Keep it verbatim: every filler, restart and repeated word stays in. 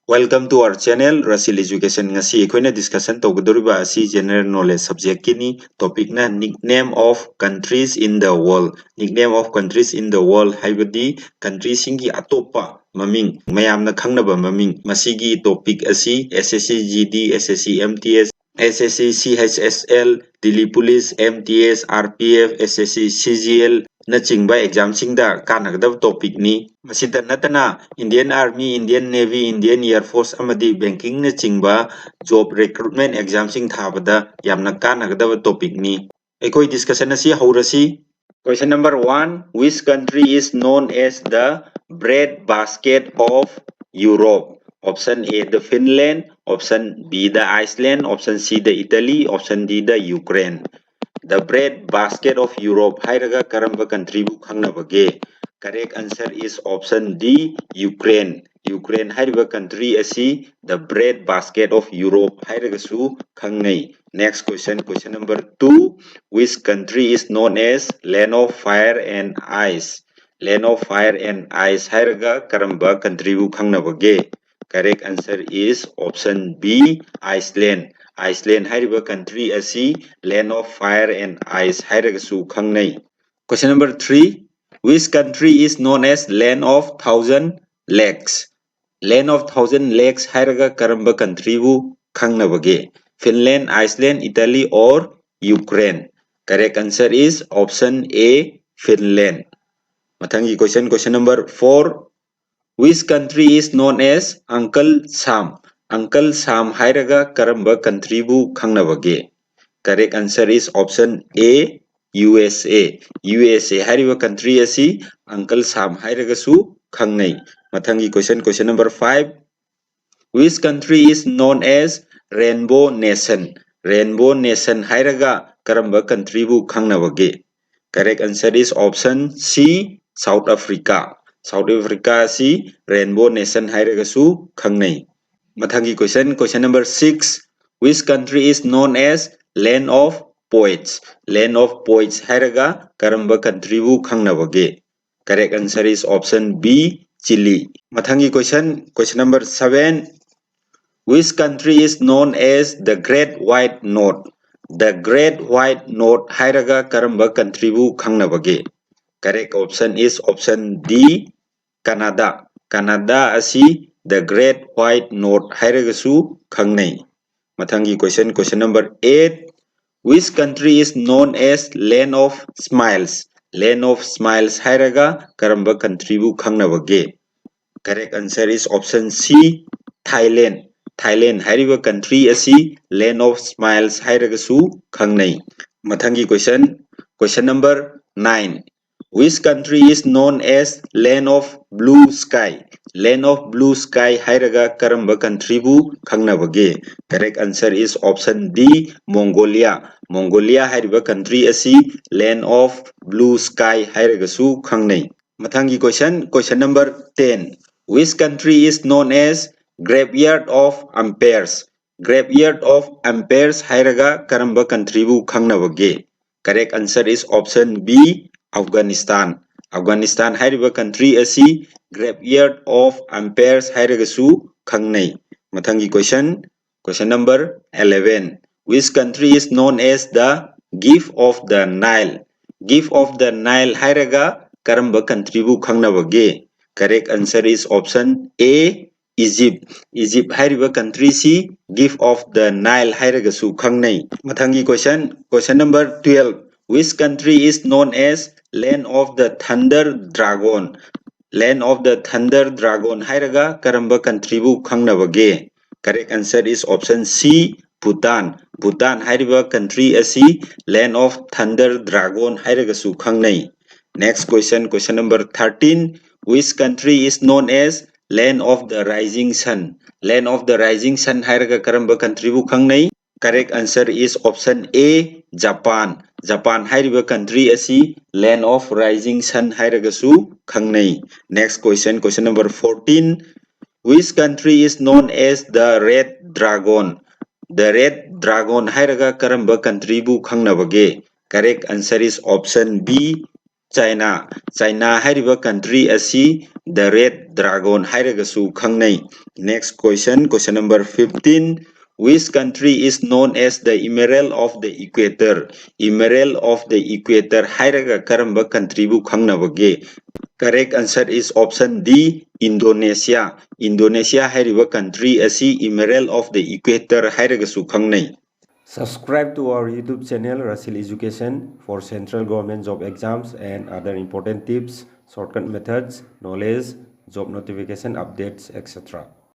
Welcome to our channel, Rasil Education. ꯉꯁꯤ ꯑꯩꯈꯣꯏꯅ discussion ꯇꯧꯒꯗꯧꯔꯤꯕ ꯑꯁꯤ general knowledge subject ꯀꯤꯅꯤ꯫ Topic ꯅ nickname of countries in the world. Nickname of countries in the world ꯍꯥꯏꯕꯗꯤ country ꯁꯤꯡꯒꯤ ꯑꯇꯣꯞꯄ ꯃꯃꯤꯡ, ꯃꯌꯥꯝꯅ ꯈꯪꯅꯕ ꯃꯃꯤꯡ꯫ ꯃꯁꯤꯒꯤ topic ꯑꯁꯤ S S C G D, S S C M T S, S S C C H S L, Delhi Police, M T S, R P F, S S C C G L ꯅꯆꯤꯡꯕ exam ꯁꯤꯡꯗ ꯀꯥꯟꯅꯒꯗꯕ topic ꯅꯤ꯫ ꯃꯁꯤꯗ ꯅꯠꯇꯅ Indian Army, Indian Navy, Indian Air Force ꯑꯃꯗꯤ banking ꯅꯆꯤꯡꯕ job recruitment exam ꯁꯤꯡ ꯊꯥꯕꯗ ꯌꯥꯝꯅ ꯀꯥꯟꯅꯒꯗꯕ topic ꯅꯤ꯫ ꯑꯩꯈꯣꯏ discussion ꯑꯁꯤ ꯍꯧꯔꯁꯤ꯫ Question number one, which country is known as the bread basket of Europe? Option A, the Finland, option B, the Iceland, option C, the Italy, option D, the Ukraine. The bread basket of Europe ꯍꯥꯏꯔꯒ ꯀꯔꯝꯕ country ꯕꯨ ꯈꯪꯅꯕꯒꯦ? Correct answer is option D, Ukraine. Ukraine ꯍꯥꯏꯔꯤꯕ country ꯑꯁꯤ the bread basket of Europe ꯍꯥꯏꯔꯒꯁꯨ ꯈꯪꯅꯩ꯫ Next question, question number two, which country is known as land of fire and ice? Land of fire and ice ꯍꯥꯏꯔꯒ ꯀꯔꯝꯕ country ꯕꯨ ꯈꯪꯅꯕꯒꯦ? Correct answer is option B, Iceland. Iceland ꯍꯥꯏꯔꯤꯕ country ꯑꯁꯤ land of fire and ice ꯍꯥꯏꯔꯒꯁꯨ ꯈꯪꯅꯩ꯫ Question number three, which country is known as land of thousand lakes? Land of thousand lakes ꯍꯥꯏꯔꯒ ꯀꯔꯝꯕ country ꯕꯨ ꯈꯪꯅꯕꯒꯦ? Finland, Iceland, Italy or Ukraine? Correct answer is option A, Finland. ꯃꯊꯪꯒꯤ question, question number four, which country is known as Uncle Sam? Uncle Sam ꯍꯥꯏꯔꯒ ꯀꯔꯝꯕ country ꯕꯨ ꯈꯪꯅꯕꯒꯦ? Correct answer is option A, U S A. U S A ꯍꯥꯏꯔꯤꯕ country ꯑꯁꯤ Uncle Sam ꯍꯥꯏꯔꯒꯁꯨ ꯈꯪꯅꯩ꯫ ꯃꯊꯪꯒꯤ question, question number five, which country is known as Rainbow Nation? Rainbow Nation ꯍꯥꯏꯔꯒ ꯀꯔꯝꯕ country ꯕꯨ ꯈꯪꯅꯕꯒꯦ? Correct answer is option C, South Africa. South Africa ꯑꯁꯤ Rainbow Nation ꯍꯥꯏꯔꯒꯁꯨ ꯈꯪꯅꯩ꯫ ꯃꯊꯪꯒꯤ question, question number six, which country is known as land of poets? Land of poets ꯍꯥꯏꯔꯒ ꯀꯔꯝꯕ country ꯕꯨ ꯈꯪꯅꯕꯒꯦ? Correct answer is option B, Chile꯫ ꯃꯊꯪꯒꯤ question, question number seven, which country is known as the Great White North? The Great White North ꯍꯥꯏꯔꯒ ꯀꯔꯝꯕ countryꯕꯨ ꯈꯪꯅꯕꯒꯦ? Correct option is option D, Canada꯫ Canada ꯑꯁꯤ the Great White North ꯍꯥꯏꯔꯒꯁꯨ ꯈꯪꯅꯩ꯫ ꯃꯊꯪꯒꯤ question, question number eight, which country is known as Land of Smiles? Land of Smiles ꯍꯥꯏꯔꯒ ꯀꯔꯝꯕ countryꯕꯨ ꯈꯪꯅꯕꯒꯦ? Correct answer is option C, Thailand꯫ Thailand ꯍꯥꯏꯔꯤꯕ country ꯑꯁꯤ Land of Smiles ꯍꯥꯏꯔꯒꯁꯨ ꯈꯪꯅꯩ꯫ ꯃꯊꯪꯒꯤ question, question number nine, which country is known as Land of Blue Sky? Land of Blue Sky ꯍꯥꯏꯔꯒ ꯀꯔꯝꯕ countryꯕꯨ ꯈꯪꯅꯕꯒꯦ? Correct answer is option D, Mongolia꯫ Mongolia ꯍꯥꯏꯔꯤꯕ country ꯑꯁꯤ Land of Blue Sky ꯍꯥꯏꯔꯒꯁꯨ ꯈꯪꯅꯩ꯫ ꯃꯊꯪꯒꯤ question, question number ten, which country is known as Graveyard of Empires? Graveyard of Empires ꯍꯥꯏꯔꯒ ꯀꯔꯝꯕ countryꯕꯨ ꯈꯪꯅꯕꯒꯦ? Correct answer is option B, Afghanistan꯫ Afghanistan ꯍꯥꯏꯔꯤꯕ country ꯑꯁꯤ Graveyard of Empires ꯍꯥꯏꯔꯒꯁꯨ ꯈꯪꯅꯩ꯫ ꯃꯊꯪꯒꯤ question, question number eleven, which country is known as the Gift of the Nile? Gift of the Nile ꯍꯥꯏꯔꯒ ꯀꯔꯝꯕ countryꯕꯨ ꯈꯪꯅꯕꯒꯦ? Correct answer is option A, Egypt꯫ Egypt ꯍꯥꯏꯔꯤꯕ countryꯁꯤ Gift of the Nile ꯍꯥꯏꯔꯒꯁꯨ ꯈꯪꯅꯩ꯫ ꯃꯊꯪꯒꯤ question, question number twelve, which country is known as Land of the Thunder Dragon? Land of the Thunder Dragon ꯍꯥꯏꯔꯒ ꯀꯔꯝꯕ countryꯕꯨ ꯈꯪꯅꯕꯒꯦ? Correct answer is option C, Bhutan꯫ Bhutan ꯍꯥꯏꯔꯤꯕ country ꯑꯁꯤ Land of Thunder Dragon ꯍꯥꯏꯔꯒꯁꯨ ꯈꯪꯅꯩ꯫ Next question, question number thirteen, which country is known as Land of the Rising Sun? Land of the Rising Sun ꯍꯥꯏꯔꯒ ꯀꯔꯝꯕ countryꯕꯨ ꯈꯪꯅꯩ? Correct answer is option A, Japan꯫ Japan ꯍꯥꯏꯔꯤꯕ country ꯑꯁꯤ Land of Rising Sun ꯍꯥꯏꯔꯒꯁꯨ ꯈꯪꯅꯩ꯫ Next question, question number fourteen, which country is known as the Red Dragon? The Red Dragon ꯍꯥꯏꯔꯒ ꯀꯔꯝꯕ countryꯕꯨ ꯈꯪꯅꯕꯒꯦ? Correct answer is option B, China, China ꯍꯥꯏꯔꯤꯕ country ꯑꯁꯤ the red dragon ꯍꯥꯏꯔꯒꯁꯨ ꯈꯪꯅꯩ꯫ Next question, question number fifteen, which country is known as the emerald of the equator? Emerald of the equator ꯍꯥꯏꯔꯒ ꯀꯔꯝꯕ countryꯕꯨ ꯈꯪꯅꯕꯒꯦ? Correct answer is option D, Indonesia. Indonesia ꯍꯥꯏꯔꯤꯕ country ꯑꯁꯤ emerald of the equator ꯍꯥꯏꯔꯒꯁꯨ ꯈꯪꯅꯩ꯫ Subscribe to our YouTube channel Rasil Education for central government job exams and other important tips, shortcut methods, knowledge, job notification updates, et cetera.